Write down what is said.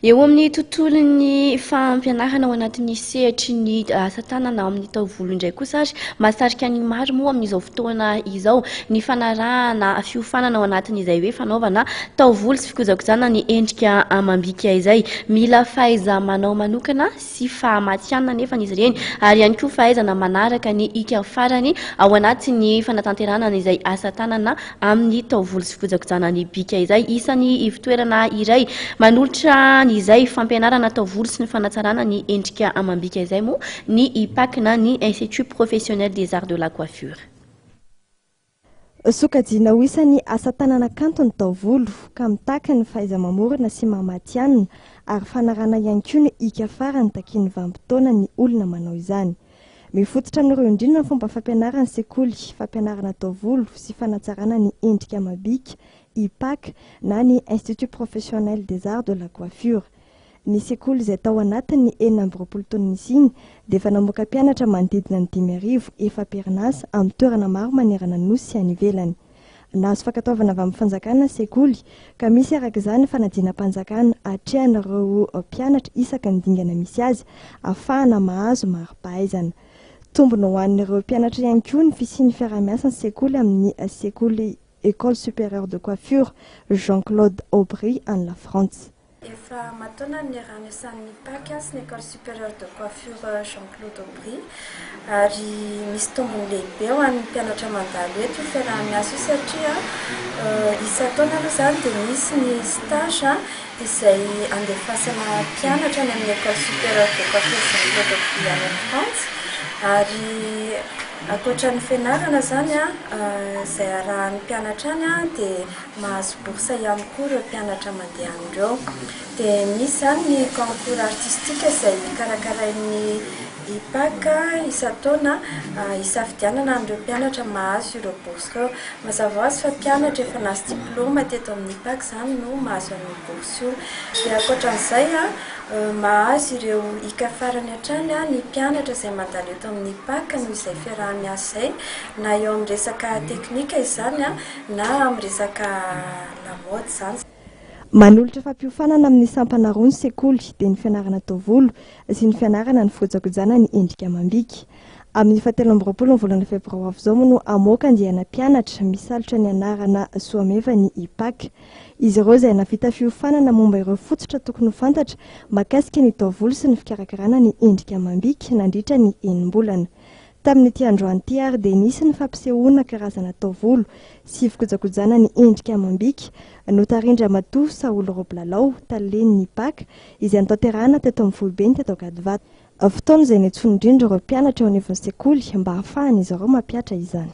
Eo amin'ny tontolon'ny fampianarana ao anatin'ny sehatry ny asa tanana amin'ny taovolo indray kosa ary mahasarika ny maro moa amin'izao fotoana izao ny fanarahana fiofanana ao anatin'izay hoe fanaovana taovolo sy fikojakojana ny endrika amam-bika izay. Mila fahaiza-manao manokana sy fahamatihanina anefa izy ireny ary ihany koa fahaizana manaraka ny hika farany ao anatin'ny fanatanterahana izay asa tanana amin'ny taovolo sy fikojakojana ny bika izay. Isan'ny ivontoerana iray manolotra an'izay fampianarana taovolo sy ny fanatsarana ny endrika amam-bika izay moa ny IPAC na ny Institut Professionnel des Arts de la Coiffure. Sokajiana ho isan'ny asa tanana kanto ny taovolo, ka mitaky ny fahaiza-mamorona sy maha matihanina ary fanarahana ihany koa ny hika farany takian'ny vanim-potoana ny olona manao izany. Mifototra amin'ireo indrindra ny fomba fampianaran'ny sekoly fampianarana taovolo sy fanatsarana ny endrika amam-bika, IPAC, na ny Institut Professionnel des Arts de la Coiffure. Ny sekoly izay tao anatin'ny 26 taona nisiany dia efa namoaka mpianatra manodidina ny 5000 efa am-perinasa amin'ny toerana maro manerana ny Nosy sy any ivelany. Nahazo fankatoavana avy amin'ny fanjakana ny sekoly ka misy araka izany fanadinam-panjakana atrehan'ireo mpianatra isaky ny dingana misy azy ahafahana mahazo mari-pahaizana. Tombony ho an'ireo mpianatra ihany koa ny fisian'ny fiaraha-miasan'ny sekoly amin'ny sekoly École Supérieure de Coiffure Jean Claude Aubry any Lafrantsa. Efa aman-taona ny niaraha-niasan'ny IPAC sy ny École Supérieure de Coiffure Jean Claude Aubry ary misy tombony lehibe ho an'ny mpianatra mandalo eto io fiaraha-miasa io satria isan-taona aloha izany dia misy ny stage izay andefasana mpianatra any amin'ny École Supérieure de Coiffure Jean Claude Aubry any Frantsa ary ankoatra ny fianarana izany izay arahan'ny mpianatra any dia Mahazo bourse ihany koa ireo mpianatra mandeha any ireo. Dia misy izany ny concours artistique izay karakarain'ny IPAC isan-taona hisafidianana an'ireo mpianatra mahazo ireo bourse ireo. Mazava ho azy fa mpianatra efa nahazo diplôme teto amin'ny IPAC izany no mahazo an'io bourse io. Dia ankoatran'izay, mahazo ireo hiaka farany hatrany ny mpianatra izay mandalo eto amin'ny IPAC noho izay fiaraha-miasa izay, na eo amin'ny resaka teknika izany na amin'ny resaka lamaody izany. Manolotra fampiofanana amin'ny sampana roa ny sekoly, dia ny fianarana taovolo sy ny fianarana ny fikojakojana ny endrika amam-bika. Amin'ny fahatelo amby roapolo ny volana febroary ho avy izao moa no hamoaka andiana mpianatra misalotra ny anarana Soameva ny IPAC. Izy ireo izay nahavita fiofanana momba ireo fototra tokony ho fantatra mahakasika ny taovolo sy ny fikarakarana ny endrika amam-bika nandritra ny enim-bolana. Tamin'ity androany ity ary dia nisy ny fampisehoana karazana taovolo sy fikojakojana ny endrika amam-bika notarihin-dRamatoa Saholy Robilalao, talen'ny IPAC, izay notanterahina teto amin'ny foibeny teto Ankadivato. Fotoana izay niantsoana indrindra ireo mpianatra eo anivon'ny sekoly mba hahafahan'izy ireo mampihatra izany.